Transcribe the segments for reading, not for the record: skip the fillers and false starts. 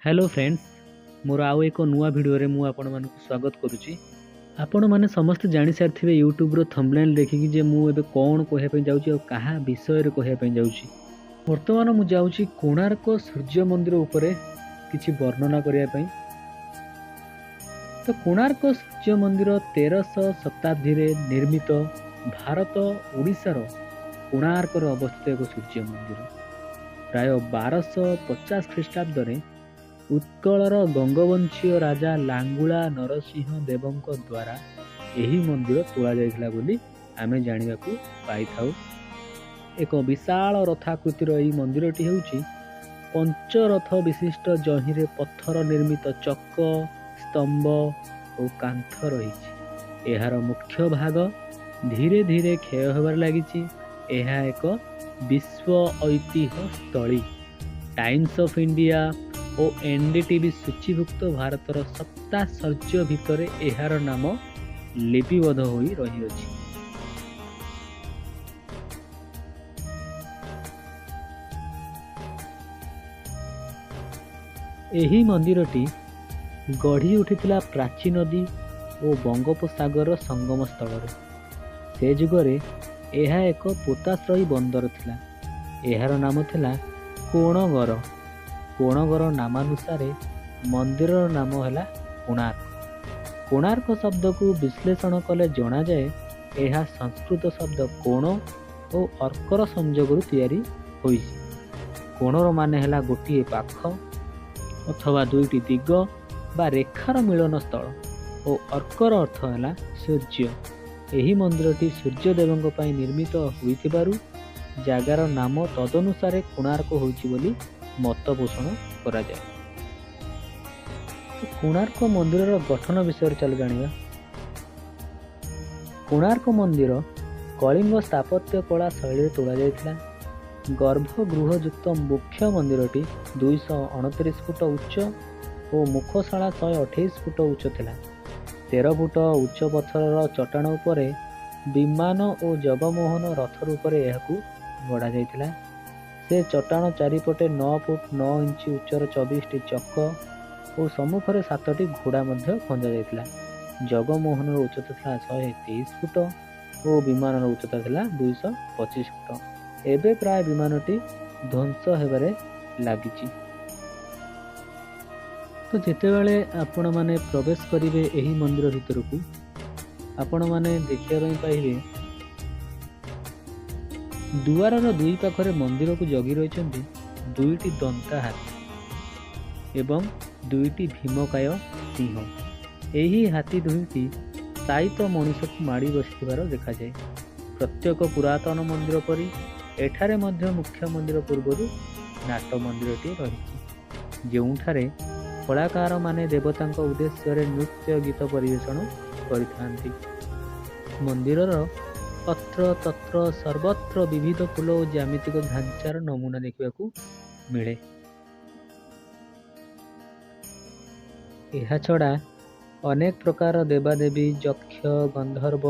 Hello friends, ମୋର ଆଉ ଏକ ନୂଆ ଭିଡ଼ିଓରେ ମୁଁ ଆପଣମାନଙ୍କୁ ସ୍ୱାଗତ କରୁଛି। ଆପଣମାନେ ସମସ୍ତେ ଜାଣିସାରିଥିବେ ୟୁଟ୍ୟୁବ୍ର ଥମ୍ବନେଲ୍ ଦେଖିକି ଯେ ମୁଁ ଏବେ କ'ଣ କହିବା ପାଇଁ ଯାଉଛି ଆଉ କାହା ବିଷୟରେ କହିବା ପାଇଁ ଯାଉଛି। ବର୍ତ୍ତମାନ ମୁଁ ଯାଉଛି କୋଣାର୍କ ସୂର୍ଯ୍ୟ ମନ୍ଦିର ଉପରେ କିଛି ବର୍ଣ୍ଣନା କରିବା ପାଇଁ। ତ କୋଣାର୍କ ସୂର୍ଯ୍ୟ ମନ୍ଦିର 1300 ଶତାବ୍ଦୀରେ ନିର୍ମିତ ଭାରତ ଓଡ଼ିଶାର କୋଣାର୍କରେ ଅବସ୍ଥିତ ଏକ ସୂର୍ଯ୍ୟ ମନ୍ଦିର। ପ୍ରାୟ 1250 ଖ୍ରୀଷ୍ଟାବ୍ଦରେ ଉତ୍କଳର ଗଙ୍ଗବଂଶୀୟ ରାଜା ଲାଙ୍ଗୁଳା ନରସିଂହ ଦେବଙ୍କ ଦ୍ୱାରା ଏହି ମନ୍ଦିର ତୋଳାଯାଇଥିଲା ବୋଲି ଆମେ ଜାଣିବାକୁ ପାଇଥାଉ। ଏକ ବିଶାଳ ରଥାକୃତିର ଏହି ମନ୍ଦିରଟି ହେଉଛି ପଞ୍ଚରଥ ବିଶିଷ୍ଟ, ଯହିଁରେ ପଥର ନିର୍ମିତ ଚକ, ସ୍ତମ୍ଭ ଓ କାନ୍ଥ ରହିଛି। ଏହାର ମୁଖ୍ୟ ଭାଗ ଧୀରେ ଧୀରେ କ୍ଷୟ ହେବାରେ ଲାଗିଛି। ଏହା ଏକ ବିଶ୍ୱ ଐତିହ୍ୟ ସ୍ଥଳୀ। ଟାଇମ୍ସ ଅଫ୍ ଇଣ୍ଡିଆ ଓ ଏନ୍ଡିଟିଭି ସୂଚୀଭୁକ୍ତ ଭାରତର ସପ୍ତାଶ୍ଚର୍ଯ୍ୟ ଭିତରେ ଏହାର ନାମ ଲିପିବଦ୍ଧ ହୋଇ ରହିଅଛି। ଏହି ମନ୍ଦିରଟି ଗଢ଼ି ଉଠିଥିଲା ପ୍ରାଚୀ ନଦୀ ଓ ବଙ୍ଗୋପସାଗରର ସଙ୍ଗମ ସ୍ଥଳରେ। ସେ ଯୁଗରେ ଏହା ଏକ ପୋତାଶ୍ରୟୀ ବନ୍ଦର ଥିଲା। ଏହାର ନାମ ଥିଲା କୋଣଗର। କୋଣଗର ନାମାନୁସାରେ ମନ୍ଦିରର ନାମ ହେଲା କୋଣାର୍କ। କୋଣାର୍କ ଶବ୍ଦକୁ ବିଶ୍ଳେଷଣ କଲେ ଜଣାଯାଏ, ଏହା ସଂସ୍କୃତ ଶବ୍ଦ କୋଣ ଓ ଅର୍କର ସଂଯୋଗରୁ ତିଆରି ହୋଇଛି। କୋଣର ମାନେ ହେଲା ଗୋଟିଏ ପାଖ ଅଥବା ଦୁଇଟି ଦିଗ ବା ରେଖାର ମିଳନ ସ୍ଥଳ ଓ ଅର୍କର ଅର୍ଥ ହେଲା ସୂର୍ଯ୍ୟ। ଏହି ମନ୍ଦିରଟି ସୂର୍ଯ୍ୟଦେବଙ୍କ ପାଇଁ ନିର୍ମିତ ହୋଇଥିବାରୁ ଜାଗାର ନାମ ତଦନୁସାରେ କୋଣାର୍କ ହୋଇଛି ବୋଲି ମତ ପୋଷଣ କରାଯାଏ। କୋଣାର୍କ ମନ୍ଦିରର ଗଠନ ବିଷୟରେ ଚାଲ ଜାଣିବା। କୋଣାର୍କ ମନ୍ଦିର କଳିଙ୍ଗ ସ୍ଥାପତ୍ୟ କଳା ଶୈଳୀରେ ତୋଳାଯାଇଥିଲା। ଗର୍ଭଗୃହଯୁକ୍ତ ମୁଖ୍ୟ ମନ୍ଦିରଟି 229 ଫୁଟ ଉଚ୍ଚ ଓ ମୁଖଶାଳା 128 ଫୁଟ ଉଚ୍ଚ ଥିଲା। 13 ଫୁଟ ଉଚ୍ଚ ପଥରର ଚଟାଣ ଉପରେ ବିମାନ ଓ ଜଗମୋହନ ରଥ ରୂପରେ ଏହାକୁ ଗଢ଼ାଯାଇଥିଲା। ସେ ଚଟାଣ ଚାରିପଟେ 9 ଫୁଟ 9 ଇଞ୍ଚ ଉଚ୍ଚର 24ଟି ଚକ ଓ ସମ୍ମୁଖରେ 7ଟି ଘୋଡ଼ା ମଧ୍ୟ ଖଞ୍ଜା ଯାଇଥିଲା। ଜଗମୋହନର ଉଚ୍ଚତା ଥିଲା 123 ଫୁଟ ଓ ବିମାନର ଉଚ୍ଚତା ଥିଲା 225 ଫୁଟ। ଏବେ ପ୍ରାୟ ବିମାନଟି ଧ୍ୱଂସ ହେବାରେ ଲାଗିଛି। ତ ଯେତେବେଳେ ଆପଣମାନେ ପ୍ରବେଶ କରିବେ ଏହି ମନ୍ଦିର ଭିତରକୁ, ଆପଣମାନେ ଦେଖିବା ପାଇଁ ପାଇବେ ଦୁଆରର ଦୁଇ ପାଖରେ ମନ୍ଦିରକୁ ଜଗି ରହିଛନ୍ତି ଦୁଇଟି ଦନ୍ତା ହାତୀ ଏବଂ ଦୁଇଟି ଭୀମକାୟ ସିଂହ। ଏହି ହାତୀ ଦୁଇଟି ସାଇତ ମଣିଷକୁ ମାଡ଼ି ବସିଥିବାର ଦେଖାଯାଏ। ପ୍ରତ୍ୟେକ ପୁରାତନ ମନ୍ଦିର ପରି ଏଠାରେ ମଧ୍ୟ ମୁଖ୍ୟ ମନ୍ଦିର ପୂର୍ବରୁ ନାଟ ମନ୍ଦିରଟିଏ ରହିଛି, ଯେଉଁଠାରେ କଳାକାରମାନେ ଦେବତାଙ୍କ ଉଦ୍ଦେଶ୍ୟରେ ନୃତ୍ୟ ଗୀତ ପରିବେଷଣ କରିଥାନ୍ତି। ମନ୍ଦିରର ଅତ୍ର ତତ୍ର ସର୍ବତ୍ର ବିବିଧ ଫୁଲ ଓ ଜ୍ୟାମିତିକ ଢାଞ୍ଚାର ନମୁନା ଦେଖିବାକୁ ମିଳେ। ଏହାଛଡ଼ା ଅନେକ ପ୍ରକାର ଦେବାଦେବୀ, ଯକ୍ଷ, ଗନ୍ଧର୍ବ,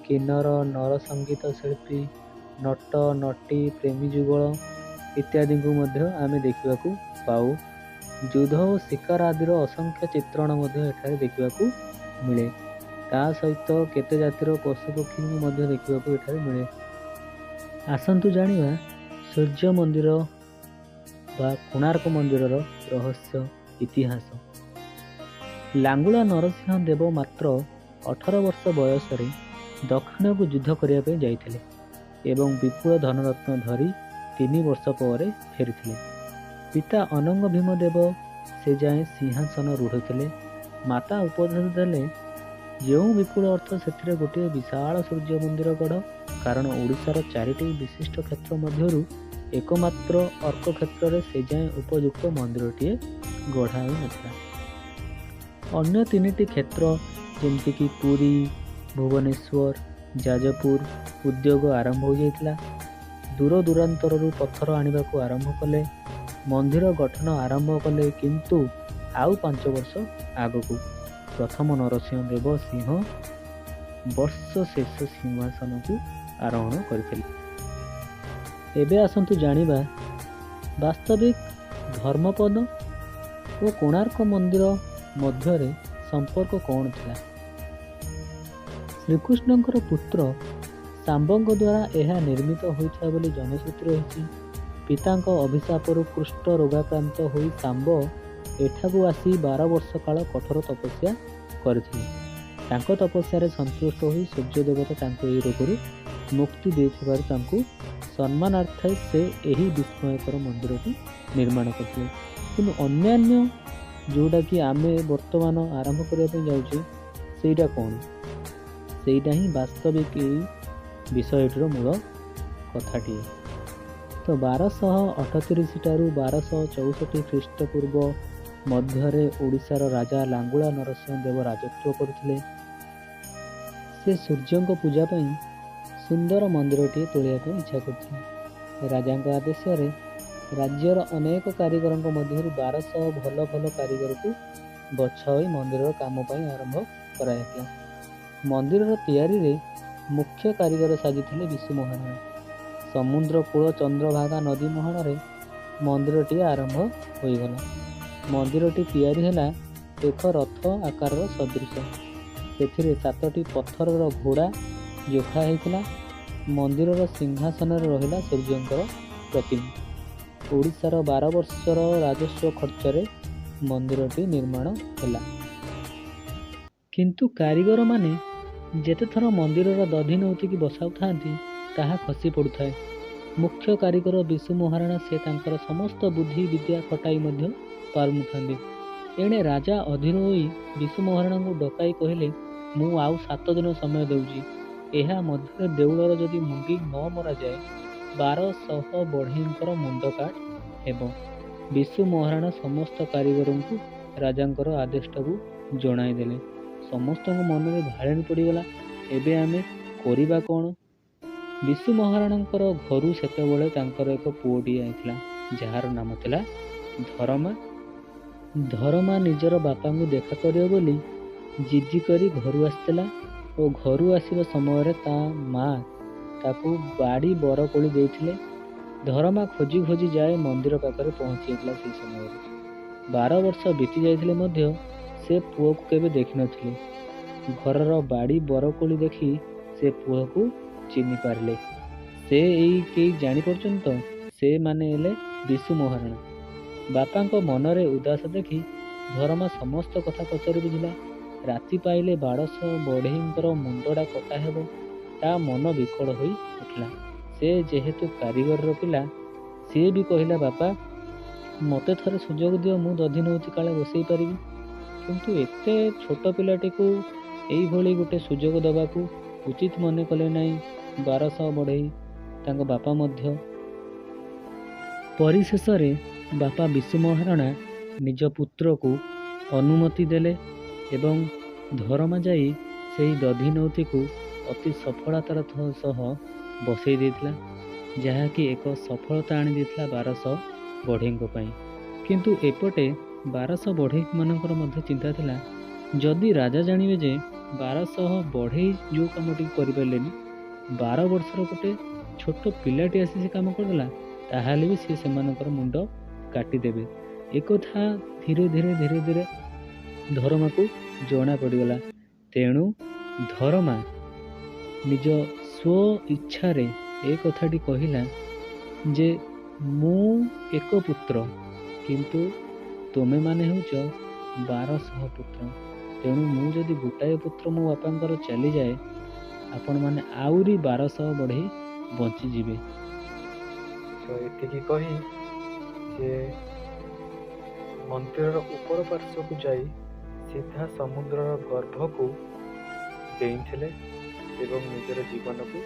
କିନ୍ନର, ନର ସଙ୍ଗୀତ ଶିଳ୍ପୀ, ନଟ ନଟୀ, ପ୍ରେମୀ ଯୁଗଳ ଇତ୍ୟାଦିଙ୍କୁ ମଧ୍ୟ ଆମେ ଦେଖିବାକୁ ପାଉ। ଯୁଦ୍ଧ ଓ ଶିକାର ଆଦିର ଅସଂଖ୍ୟ ଚିତ୍ରଣ ମଧ୍ୟ ଏଠାରେ ଦେଖିବାକୁ ମିଳେ। ତା ସହିତ କେତେ ଜାତିର ପଶୁପକ୍ଷୀଙ୍କୁ ମଧ୍ୟ ଦେଖିବାକୁ ଏଠାରେ ମିଳେ। ଆସନ୍ତୁ ଜାଣିବା ସୂର୍ଯ୍ୟ ମନ୍ଦିର ବା କୋଣାର୍କ ମନ୍ଦିରର ରହସ୍ୟ ଇତିହାସ। ଲାଙ୍ଗୁଳା ନରସିଂହ ଦେବ ମାତ୍ର 18 ବର୍ଷ ବୟସରେ ଦକ୍ଷିଣକୁ ଯୁଦ୍ଧ କରିବା ପାଇଁ ଯାଇଥିଲେ ଏବଂ ବିପୁଳ ଧନରତ୍ନ ଧରି 3 ବର୍ଷ ପରେ ଫେରିଥିଲେ। ପିତା ଅନଙ୍ଗ ଭୀମ ଦେବ ସେ ଯାଏଁ ସିଂହାସନ ରୂଢ଼ ଥିଲେ। ମାତା ଉପଦେଶ ଦେଲେ, ଯେଉଁ ବିପୁଳ ଅର୍ଥ ସେଥିରେ ଗୋଟିଏ ବିଶାଳ ସୂର୍ଯ୍ୟ ମନ୍ଦିର ଗଢ଼, କାରଣ ଓଡ଼ିଶାର 4ଟି ବିଶିଷ୍ଟ କ୍ଷେତ୍ର ମଧ୍ୟରୁ ଏକମାତ୍ର ଅର୍କ କ୍ଷେତ୍ରରେ ସେ ଯାଏଁ ଉପଯୁକ୍ତ ମନ୍ଦିରଟିଏ ଗଢ଼ା ହୋଇନଥିଲା। ଅନ୍ୟ 3ଟି କ୍ଷେତ୍ର ଯେମିତିକି ପୁରୀ, ଭୁବନେଶ୍ୱର, ଯାଜପୁର ଉଦ୍ୟୋଗ ଆରମ୍ଭ ହୋଇଯାଇଥିଲା। ଦୂର ଦୂରାନ୍ତରରୁ ପଥର ଆଣିବାକୁ ଆରମ୍ଭ କଲେ, ମନ୍ଦିର ଗଠନ ଆରମ୍ଭ କଲେ, କିନ୍ତୁ ଆଉ 5 ବର୍ଷ ଆଗକୁ ପ୍ରଥମ ନରସିଂହ ଦେବ ସିଂହ ବର୍ଷ ଶେଷ ସିଂହାସନକୁ ଆରୋହଣ କରିଥିଲେ। ଏବେ ଆସନ୍ତୁ ଜାଣିବା ବାସ୍ତବିକ ଧର୍ମପଦ ଓ କୋଣାର୍କ ମନ୍ଦିର ମଧ୍ୟରେ ସମ୍ପର୍କ କ'ଣ ଥିଲା? ଶ୍ରୀକୃଷ୍ଣଙ୍କର ପୁତ୍ର ଶାମ୍ବଙ୍କ ଦ୍ୱାରା ଏହା ନିର୍ମିତ ହୋଇଥିଲା ବୋଲି ଜନଶ୍ରୁତି ରହିଛି। ପିତାଙ୍କ ଅଭିଶାପରୁ କୁଷ୍ଠ ରୋଗାକ୍ରାନ୍ତ ହୋଇ ଶାମ୍ବ ଏଠାକୁ ଆସି 12 ବର୍ଷ କାଳ କଠୋର ତପସ୍ୟା କରିଥିଲେ। ତାଙ୍କ ତପସ୍ୟାରେ ସନ୍ତୁଷ୍ଟ ହୋଇ ସୂର୍ଯ୍ୟ ଦେବତା ତାଙ୍କୁ ଏହି ରୋଗରୁ ମୁକ୍ତି ଦେଇଥିବାରୁ ତାଙ୍କୁ ସମ୍ମାନାର୍ଥେ ସେ ଏହି ବିସ୍ମୟକର ମନ୍ଦିରଟି ନିର୍ମାଣ କରିଥିଲେ। କିନ୍ତୁ ଅନ୍ୟାନ୍ୟ ଯେଉଁଟାକି ଆମେ ବର୍ତ୍ତମାନ ଆରମ୍ଭ କରିବା ପାଇଁ ଯାଉଛେ, ସେଇଟା କ'ଣ? ସେଇଟା ହିଁ ବାସ୍ତବିକ ଏଇ ବିଷୟଟିର ମୂଳ କଥାଟିଏ। ତ 1238 ଠାରୁ 1264 ଖ୍ରୀଷ୍ଟପୂର୍ବ ମଧ୍ୟରେ ଓଡ଼ିଶାର ରାଜା ଲାଙ୍ଗୁଳା ନରସିଂହ ଦେବ ରାଜତ୍ୱ କରୁଥିଲେ। ସେ ସୂର୍ଯ୍ୟଙ୍କ ପୂଜା ପାଇଁ ସୁନ୍ଦର ମନ୍ଦିରଟିଏ ତୋଳିବା ପାଇଁ ଇଚ୍ଛା କରିଥିଲେ। ରାଜାଙ୍କ ଆଦେଶରେ ରାଜ୍ୟର ଅନେକ କାରିଗରଙ୍କ ମଧ୍ୟରୁ 1200 ଭଲ ଭଲ କାରିଗରକୁ ବଛା ହୋଇ ମନ୍ଦିରର କାମ ପାଇଁ ଆରମ୍ଭ କରାଯାଇଥିଲା। ମନ୍ଦିରର ତିଆରିରେ ମୁଖ୍ୟ କାରିଗର ସାଜିଥିଲେ ବିଶୁ ମହାରଣା। ସମୁଦ୍ର କୂଳ ଚନ୍ଦ୍ରଭାଗା ନଦୀ ମୁହାଣରେ ମନ୍ଦିରଟିଏ ଆରମ୍ଭ ହୋଇଗଲା। ମନ୍ଦିରଟି ତିଆରି ହେଲା ଏକ ରଥ ଆକାରର ସଦୃଶ। ସେଥିରେ 7ଟି ପଥରର ଘୋଡ଼ା ଯୋଖା ହେଇଥିଲା। ମନ୍ଦିରର ସିଂହାସନରେ ରହିଲା ସୂର୍ଯ୍ୟଙ୍କର ପ୍ରତିମା। ଓଡ଼ିଶାର 12 ବର୍ଷର ରାଜସ୍ୱ ଖର୍ଚ୍ଚରେ ମନ୍ଦିରଟି ନିର୍ମାଣ ହେଲା। କିନ୍ତୁ କାରିଗରମାନେ ଯେତେଥର ମନ୍ଦିରର ଦଧି ନଉତିକି ବସାଉଥାନ୍ତି, ତାହା ଖସି ପଡ଼ୁଥାଏ। ମୁଖ୍ୟ କାରିଗର ବିଶୁ ମହାରଣା ସେ ତାଙ୍କର ସମସ୍ତ ବୁଦ୍ଧି ବିଦ୍ୟା ଖଟାଇ ମଧ୍ୟ ପାରୁନଥାନ୍ତି। ଏଣେ ରାଜା ଅଧୀର ହୋଇ ବିଶୁ ମହାରଣାଙ୍କୁ ଡକାଇ କହିଲେ, ମୁଁ ଆଉ 7 ଦିନ ସମୟ ଦେଉଛି। ଏହା ମଧ୍ୟରେ ଦେଉଳର ଯଦି ମୁଣ୍ଡି ନ ମରାଯାଏ, 1200 ବଢ଼େଇଙ୍କର ମୁଣ୍ଡ କାଟ ହେବ। ବିଶୁ ମହାରଣା ସମସ୍ତ କାରିଗରଙ୍କୁ ରାଜାଙ୍କର ଆଦେଶଟାକୁ ଜଣାଇଦେଲେ। ସମସ୍ତଙ୍କ ମନରେ ଭାଳେଣି ପଡ଼ିଗଲା, ଏବେ ଆମେ କରିବା କ'ଣ? ବିଶୁ ମହାରଣାଙ୍କର ଘରୁ ସେତେବେଳେ ତାଙ୍କର ଏକ ପୁଅଟିଏ ଆଇଥିଲା, ଯାହାର ନାମ ଥିଲା ଧରମା। ଧରମା ନିଜର ବାପାଙ୍କୁ ଦେଖା କରିବ ବୋଲି ଜିଦି କରି ଘରୁ ଆସିଥିଲା ଓ ଘରୁ ଆସିବା ସମୟରେ ତା ମା ତାକୁ ବାଡ଼ି ବରକୋଳି ଦେଇଥିଲେ। ଧରମା ଖୋଜି ଖୋଜି ଯାଏ ମନ୍ଦିର ପାଖରେ ପହଞ୍ଚି ଯାଇଥିଲା। ସେହି ସମୟରେ 12 ବର୍ଷ ବିତି ଯାଇଥିଲେ ମଧ୍ୟ ସେ ପୁଅକୁ କେବେ ଦେଖିନଥିଲେ। ଘରର ବାଡ଼ି ବରକୋଳି ଦେଖି ସେ ପୁଅକୁ ଚିହ୍ନି ପାରିଲେ। ସେ ଏଇ କେହି ଜାଣିପାରୁଛନ୍ତି ତ? ସେମାନେ ହେଲେ ବିଶୁ ମହାରଣା। ବାପାଙ୍କ ମନରେ ଉଦାସ ଦେଖି ଧରମା ସମସ୍ତ କଥା ପଚାରି ବୁଝିଲା। ରାତି ପାଇଲେ 1200 ବଢ଼େଇଙ୍କର ମୁଣ୍ଡଟା କଟା ହେବ। ତା ମନ ବିକଳ ହୋଇ ଉଠିଲା। ସେ ଯେହେତୁ କାରିଗରର ପିଲା, ସିଏ ବି କହିଲା, ବାପା, ମୋତେ ଥରେ ସୁଯୋଗ ଦିଅ, ମୁଁ ଦଧି ନଉତି କାଳେ ବସେଇ ପାରିବି। କିନ୍ତୁ ଏତେ ଛୋଟ ପିଲାଟିକୁ ଏଇଭଳି ଗୋଟେ ସୁଯୋଗ ଦେବାକୁ ଉଚିତ ମନେ କଲେ ନାହିଁ 1200 ବଢ଼େଇ, ତାଙ୍କ ବାପା ମଧ୍ୟ। ପରିଶେଷରେ ବାପା ବିଶୁ ମହାରଣା ନିଜ ପୁତ୍ରକୁ ଅନୁମତି ଦେଲେ ଏବଂ ଧରମା ଯାଇ ସେହି ଦଧି ନଉତିକୁ ଅତି ସଫଳତାର ସହ ବସେଇ ଦେଇଥିଲା, ଯାହାକି ଏକ ସଫଳତା ଆଣି ଦେଇଥିଲା 1200 ବଢ଼େଇଙ୍କ ପାଇଁ। କିନ୍ତୁ ଏପଟେ 1200 ବଢ଼େଇମାନଙ୍କର ମଧ୍ୟ ଚିନ୍ତା ଥିଲା, ଯଦି ରାଜା ଜାଣିବେ ଯେ 1200 ବଢ଼େଇ ଯେଉଁ କାମଟିକୁ କରିପାରିଲେନି, 12 ବର୍ଷର ଗୋଟେ ଛୋଟ ପିଲାଟି ଆସି ସେ କାମ କରିଦେଲା, ତାହେଲେ ବି ସିଏ ସେମାନଙ୍କର ମୁଣ୍ଡ କାଟିଦେବେ। ଏକଥା ଧୀରେ ଧୀରେ ଧୀରେ ଧୀରେ ଧରମାକୁ ଜଣା ପଡ଼ିଗଲା। ତେଣୁ ଧରମା ନିଜ ସ୍ୱ ଇଚ୍ଛାରେ ଏ କଥାଟି କହିଲା ଯେ ମୁଁ ଏକ ପୁତ୍ର, କିନ୍ତୁ ତୁମେମାନେ ହେଉଛ 1200 ପୁତ୍ର। ତେଣୁ ମୁଁ ଯଦି ଗୋଟାଏ ପୁତ୍ର ମୋ ବାପାଙ୍କର ଚାଲିଯାଏ, ଆପଣମାନେ ଆହୁରି 1200 ବଢ଼େଇ ବଞ୍ଚିଯିବେ। ତ ଏତିକି କହି ସେ ମନ୍ଦିରର ଉପର ପାର୍ଶ୍ୱକୁ ଯାଇ ସିଧା ସମୁଦ୍ରର ଗର୍ଭକୁ ଡେଇଁଥିଲେ ଏବଂ ନିଜର ଜୀବନକୁ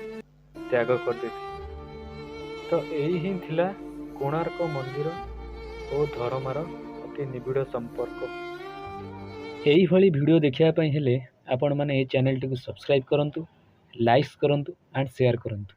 ତ୍ୟାଗ କରିଦେଇଥିଲେ। ତ ଏଇ ହିଁ ଥିଲା କୋଣାର୍କ ମନ୍ଦିର ଓ ଧରମାର ଅତି ନିବିଡ଼ ସମ୍ପର୍କ। ଏଇଭଳି ଭିଡ଼ିଓ ଦେଖିବା ପାଇଁ ହେଲେ ଆପଣମାନେ ଏ ଚ୍ୟାନେଲଟିକୁ ସବସ୍କ୍ରାଇବ୍ କରନ୍ତୁ, ଲାଇକ୍ସ କରନ୍ତୁ ଆଣ୍ଡ ସେୟାର କରନ୍ତୁ।